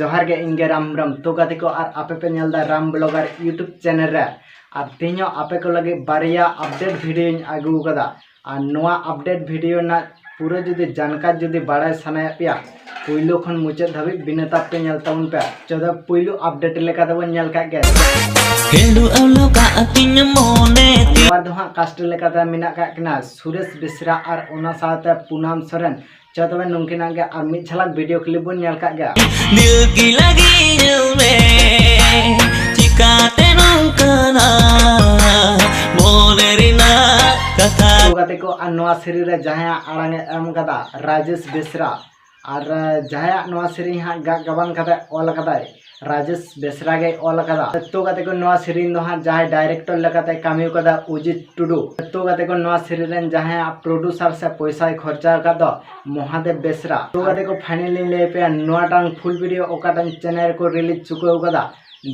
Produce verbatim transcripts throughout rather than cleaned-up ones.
ᱡᱚᱦᱟᱨ ᱜᱮ, ᱤᱧ ᱜᱮ ᱨᱟᱢ ᱦᱮᱢᱵᱨᱚᱢ᱾ ᱛᱚ ᱜᱟᱛᱮ ᱠᱚ, ᱟᱨ ᱟᱯᱮ ᱯᱮ ᱧᱮᱞ ᱮᱫᱟ ᱨᱟᱢ ᱵᱞᱚᱜᱟᱨ YouTube ᱪᱮᱱᱮᱞ ᱨᱮ᱾ ᱟᱨ ᱛᱮᱦᱮᱧ ᱦᱚᱸ ᱟᱯᱮ ᱠᱚ ᱞᱟᱹᱜᱤᱫ ᱵᱟᱨᱭᱟ ᱟᱯᱰᱮᱴ ᱵᱷᱤᱰᱤᱭᱳᱧ ᱟᱹᱜᱩ ᱟᱠᱟᱫᱟ᱾ ᱟᱨ ᱱᱚᱣᱟ ᱟᱯᱰᱮᱴ ᱵᱷᱤᱰᱤᱭᱳ ᱨᱮᱱᱟᱜ ᱯᱩᱨᱟᱹ ᱡᱩᱫᱤ ᱡᱟᱱᱠᱟᱨ ᱡᱩᱫᱤ ᱵᱟᱲᱟᱭ ᱥᱟᱱᱟᱭᱮᱫ ᱯᱮᱭᱟ, ᱯᱩᱭᱞᱩ ᱠᱷᱚᱱ ᱢᱩᱪᱟᱹᱫ ᱫᱷᱟᱹᱵᱤᱡ ᱵᱤᱱᱟᱹ ᱛᱟᱯ ᱯᱮ ᱧᱮᱞ ᱛᱟᱵᱚᱱ ᱯᱮ᱾ ᱪᱚᱞᱚ ᱯᱩᱭᱞᱩ ᱟᱯᱰᱮᱴ ᱞᱮᱠᱟ ᱛᱮᱵᱚᱱ ᱧᱮᱞ ᱠᱟᱜ ᱜᱮ᱾ ᱦᱮᱞᱳ ᱟᱣᱞᱚ ᱠᱟᱜ ᱛᱤᱧ ᱢᱚᱱᱮ ᱛᱤᱧ᱾ ᱱᱚᱣᱟ ᱫᱚ ᱦᱟᱸᱜ ᱠᱟᱥᱴ ᱞᱮᱠᱟᱛᱮ ᱢᱮᱱᱟᱜ ᱠᱟᱜ ᱠᱤᱱᱟ ᱥᱩᱨᱮᱥ ᱵᱮᱥᱨᱟ ᱟᱨ ᱚᱱᱟ ᱥᱟᱶᱛᱮ ᱯᱩᱱᱟᱢ ᱥᱚᱨᱮᱱ᱾ ᱪᱚ ᱛᱚᱵᱮ ᱱᱩᱝᱠᱤᱱᱟᱜ ᱜᱮ ᱟᱨ ᱢᱤᱫ ᱡᱷᱟᱞᱟᱠ ᱵᱷᱤᱰᱤᱭᱳ ᱠᱞᱤᱯ ᱵᱚᱱ ᱧᱮᱞ ᱠᱟᱜ ᱜᱮ᱾ ᱫᱤᱞ ᱠᱤ ᱞᱟᱜᱤ ᱧᱮᱞ ᱢᱮ, ᱪᱤᱠᱟᱛᱮ ᱱᱚᱝᱠᱟᱱᱟ ᱢᱚᱱᱮ ᱨᱮᱱᱟᱜ ᱠᱟᱛᱷᱟ᱾ ᱛᱚ ᱜᱟᱛᱮ ᱠᱚ, ᱟᱨ ᱱᱚᱣᱟ ᱥᱮᱨᱮᱧ ᱨᱮ ᱡᱟᱦᱟᱸᱭᱟᱜ ᱟᱲᱟᱝ ᱮ ᱮᱢ ᱠᱟᱫᱟ, ᱨᱟᱡᱮᱥ ᱵᱮᱥᱨᱟ᱾ ᱟᱨ, ᱟᱸ, ᱡᱟᱦᱟᱸᱭᱟᱜ ᱱᱚᱣᱟ ᱥᱮᱨᱮᱧ ᱦᱟᱸᱜ ᱜᱟᱜ ᱜᱟᱵᱟᱱ ᱠᱟᱛᱮ ᱚᱞ ᱠᱟᱫᱟᱭ, ᱨᱟᱡᱮᱥ ᱵᱮᱥᱨᱟ ᱜᱮᱭ ᱚᱞ ᱠᱟᱫᱟ᱾ ᱛᱚ ᱜᱟᱛᱮ ᱠᱚ, ᱱᱚᱣᱟ ᱥᱮᱨᱮᱧ ᱫᱚ ᱦᱟᱸᱜ ᱡᱟᱦᱟᱸᱭ ᱰᱟᱭᱨᱮᱠᱴᱚᱨ ᱞᱮᱠᱟᱛᱮ ᱠᱟᱹᱢᱤ ᱠᱟᱫᱟ, ᱚᱡᱤᱛ ᱴᱩᱰᱩ᱾ ᱛᱚ ᱜᱟᱛᱮ ᱠᱚ, ᱱᱚᱣᱟ ᱥᱮᱨᱮᱧ ᱨᱮᱱ ᱡᱟᱦᱟᱸᱭᱟᱜ ᱯᱨᱚᱰᱩᱥᱟᱨ ᱥᱮ ᱯᱚᱭᱥᱟᱭ ᱠᱷᱚᱨᱪᱟ ᱟᱠᱟᱫ ᱫᱚ, ᱢᱚᱦᱟᱫᱮᱵ ᱵᱮᱥᱨᱟ᱾ ᱛᱚ ᱜᱟᱛᱮ ᱠᱚ, ᱯᱷᱟᱭᱱᱟᱞᱤᱧ ᱞᱟᱹᱭ ᱟᱯᱮᱭᱟ, ᱱᱚᱣᱟᱴᱟᱝ ᱯᱷᱩᱞ ᱵᱷᱤᱰᱤᱭᱳ ᱚᱠᱟᱴᱟᱝ ᱪᱮᱱᱮᱞ ᱨᱮᱠᱚ ᱨᱤᱞᱤᱡᱽ ᱪᱩᱠᱟᱹᱣ ᱠᱟᱫᱟ,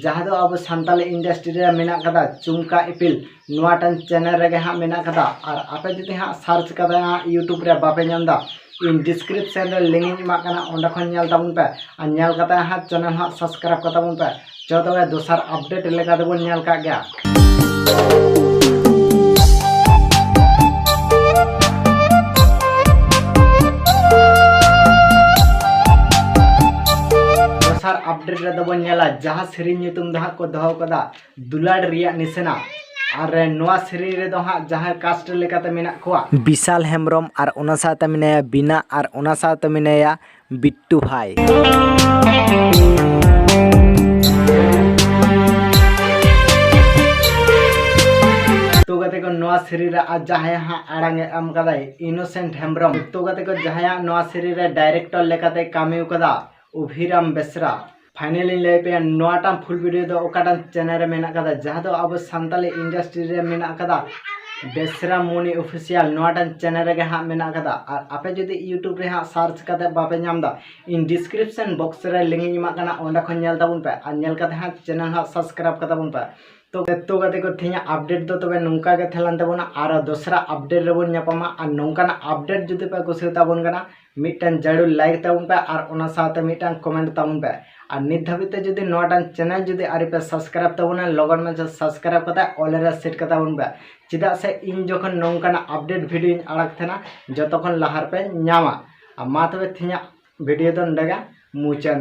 ᱡᱟᱦᱟᱸ ᱫᱚ ᱟᱵᱚ ᱥᱟᱱᱛᱟᱞᱤ ᱤᱱᱰᱟᱥᱴᱨᱤ ᱨᱮ ᱢᱮᱱᱟᱜ ᱠᱟᱫᱟ, ᱪᱩᱢᱠᱟ ᱤᱯᱤᱞ, ᱱᱚᱣᱟᱴᱟᱝ ᱪᱮᱱᱮᱞ ᱨᱮᱜᱮ ᱦᱟᱸᱜ ᱢᱮᱱᱟᱜ ᱠᱟᱫᱟ᱾ ᱟᱨ ᱟᱯᱮ ᱡᱩᱫᱤ ᱦᱟᱸᱜ ᱥᱟᱨᱪ ᱠᱟᱫᱟ ᱦᱟᱸᱜ YouTube ᱨᱮ ᱵᱟᱯᱮ ᱧᱟᱢ ᱮᱫᱟ, ᱤᱧ ᱰᱤᱥᱠᱨᱤᱯᱥᱚᱱ ᱨᱮ ᱞᱤᱝᱠ ᱤᱧ ᱮᱢᱟᱜ ᱠᱟᱱᱟ, ᱚᱸᱰᱮ ᱠᱷᱚᱱ ᱧᱮᱞ ᱛᱟᱵᱚᱱ ᱯᱮ᱾ ᱟᱨ ᱧᱮᱞ ᱠᱟᱛᱮ ᱦᱟᱸᱜ ᱪᱮᱱᱮᱞ ᱦᱟᱸᱜ ᱥᱟᱵᱥᱠᱨᱟᱭᱤᱵ ᱠᱟᱛᱟ ᱵᱚᱱ ᱯᱮ᱾ ᱪᱚ ᱛᱚᱵᱮ ᱫᱚᱥᱟᱨ ᱟᱯᱰᱮᱴ ᱞᱮᱠᱟ ᱛᱮᱵᱚᱱ ᱧᱮᱞ ᱠᱟᱜ ᱜᱮᱭᱟ᱾ ᱫᱚᱥᱟᱨ ᱟᱯᱰᱮᱴ ᱨᱮᱫᱚ ᱵᱚᱱ ᱧᱮᱞᱟ, ᱡᱟᱦᱟᱸ ᱥᱮᱨᱮᱧ ᱧᱩᱛᱩᱢ ᱫᱚ ᱦᱟᱸᱜ ᱠᱚ ᱫᱚᱦᱚ ᱠᱟᱫᱟ ᱫᱩᱞᱟᱹᱲ ᱨᱮᱭᱟᱜ ᱱᱤᱥᱟᱱᱟ᱾ ᱟᱨ ᱱᱚᱣᱟ ᱥᱮᱨᱮᱧ ᱨᱮᱫᱚ ᱦᱟᱸᱜ ᱡᱟᱦᱟᱸᱭ ᱠᱟᱥᱴ ᱞᱮᱠᱟᱛᱮ ᱢᱮᱱᱟᱜ ᱠᱚᱣᱟ, ᱵᱤᱥᱟᱞ ᱦᱮᱢᱵᱨᱚᱢ ᱟᱨ ᱚᱱᱟ ᱥᱟᱶᱛᱮ ᱢᱮᱱᱟᱭᱟ ᱵᱤᱱᱟ ᱟᱨ ᱚᱱᱟ ᱥᱟᱶᱛᱮ ᱢᱮᱱᱟᱭᱟ ᱵᱤᱴᱴᱩ ᱵᱷᱟᱭ᱾ ᱛᱚ ᱜᱟᱛᱮ ᱠᱚ, ᱱᱚᱣᱟ ᱥᱮᱨᱮᱧ ᱨᱮ ᱟᱨ ᱡᱟᱦᱟᱸᱭ ᱦᱟᱸᱜ ᱟᱲᱟᱝ ᱮ ᱮᱢ ᱠᱟᱫᱟᱭ, ᱤᱱᱳᱥᱮᱱᱴ ᱦᱮᱢᱵᱨᱚᱢ᱾ ᱛᱚ ᱜᱟᱛᱮ ᱠᱚ, ᱡᱟᱦᱟᱸᱭᱟᱜ ᱱᱚᱣᱟ ᱥᱮᱨᱮᱧ ᱨᱮ ᱰᱟᱭᱨᱮᱠᱴᱚᱨ ᱞᱮᱠᱟᱛᱮ ᱠᱟᱹᱢᱤ ᱠᱟᱫᱟ, ᱚᱵᱷᱤᱨᱟᱢ ᱵᱮᱥᱨᱟ᱾ ᱯᱷᱟᱭᱱᱟᱞᱤᱧ ᱞᱟᱹᱭ ᱟᱯᱮᱭᱟ, ᱱᱚᱣᱟᱴᱟᱝ ᱯᱷᱩᱞ ᱵᱷᱤᱰᱤᱭᱳ ᱫᱚ ᱚᱠᱟᱴᱟᱝ ᱪᱮᱱᱮᱞ ᱨᱮ ᱢᱮᱱᱟᱜ ᱠᱟᱫᱟ, ᱡᱟᱦᱟᱸ ᱫᱚ ᱟᱵᱚ ᱥᱟᱱᱛᱟᱞᱤ ᱤᱱᱰᱟᱥᱴᱨᱤ ᱨᱮ ᱢᱮᱱᱟᱜ ᱠᱟᱫᱟ, ᱵᱮᱥᱨᱟ ᱢᱚᱱᱤ ᱚᱯᱷᱤᱥᱤᱭᱟᱞ, ᱱᱚᱣᱟᱴᱟᱝ ᱪᱮᱱᱮᱞ ᱨᱮᱜᱮ ᱦᱟᱸᱜ ᱢᱮᱱᱟᱜ ᱠᱟᱫᱟ᱾ ᱟᱨ ᱟᱯᱮ ᱡᱩᱫᱤ YouTube ᱨᱮ ᱦᱟᱸᱜ ᱥᱟᱨᱪ ᱠᱟᱛᱮ ᱵᱟᱯᱮ ᱧᱟᱢ ᱮᱫᱟ, ᱤᱧ ᱰᱤᱥᱠᱨᱤᱯᱥᱚᱱ ᱵᱚᱠᱥ ᱨᱮ ᱞᱤᱝᱠ ᱤᱧ ᱮᱢᱟᱜ ᱠᱟᱱᱟ, ᱚᱸᱰᱮ ᱠᱷᱚᱱ ᱧᱮᱞ ᱛᱟᱵᱚᱱ ᱯᱮ᱾ ᱟᱨ ᱧᱮᱞ ᱠᱟᱛᱮ ᱦᱟᱸᱜ ᱪᱮᱱᱮᱞ ᱦᱟᱸᱜ ᱥᱟᱵᱥᱠᱨᱟᱭᱤᱵ ᱠᱟᱛᱟ ᱵᱚᱱ ᱯᱮ᱾ ᱛᱚ, ᱛᱚ ᱜᱟᱛᱮ ᱠᱚ, ᱛᱮᱦᱮᱧᱟᱜ ᱟᱯᱰᱮᱴ ᱫᱚ ᱛᱚᱵᱮ ᱱᱚᱝᱠᱟ ᱜᱮ ᱛᱟᱦᱮᱸ ᱞᱮᱱ ᱛᱟᱵᱚᱱᱟ᱾ ᱟᱨ ᱫᱚᱥᱨᱟ ᱟᱯᱰᱮᱴ ᱨᱮᱵᱚᱱ ᱧᱟᱯᱟᱢᱟ᱾ ᱟᱨ ᱱᱚᱝᱠᱟᱱᱟᱜ ᱟᱯᱰᱮᱴ ᱡᱩᱫᱤ ᱯᱮ ᱠᱩᱥᱤᱭᱟᱛᱟ ᱵᱚᱱ ᱠᱟᱱᱟ, ᱢᱤᱫᱴᱟᱝ ᱡᱟᱹᱨᱩᱲ like ᱛᱟᱵᱚᱱ ᱯᱮ ᱟᱨ ᱚᱱᱟ ᱥᱟᱶᱛᱮ ᱢᱤᱫᱴᱟᱝ comment ᱛᱟᱵᱚᱱ ᱯᱮ᱾ ᱟᱨ ᱱᱤᱛ ᱫᱷᱟᱹᱵᱤᱡ ᱛᱮ ᱡᱩᱫᱤ ᱱᱚᱣᱟᱴᱟᱝ channel ᱡᱩᱫᱤ ᱟᱹᱣᱨᱤ ᱯᱮ subscribe ᱛᱟᱵᱚᱱᱟ, ᱞᱚᱜᱚᱱ ᱢᱟᱪᱷᱟ subscribe ᱠᱟᱛᱮ all ᱨᱮ set ᱠᱟᱛᱟ ᱵᱚᱱ ᱯᱮ, ᱪᱮᱫᱟᱜ ᱥᱮ ᱤᱧ ᱡᱚᱠᱷᱚᱱ ᱱᱚᱝᱠᱟᱱᱟᱜ update video ᱤᱧ ᱟᱲᱟᱜ ᱛᱟᱦᱮᱱᱟ, ᱡᱚᱛᱚ ᱠᱷᱚᱱ ᱞᱟᱦᱟ ᱨᱮᱯᱮ ᱧᱟᱢᱟ᱾ ᱟᱨ ᱢᱟ ᱛᱚᱵᱮ ᱛᱮᱦᱮᱧᱟᱜ video ᱫᱚ ᱱᱚᱰᱮ ᱜᱮ ᱢᱩᱪᱟᱹᱫ᱾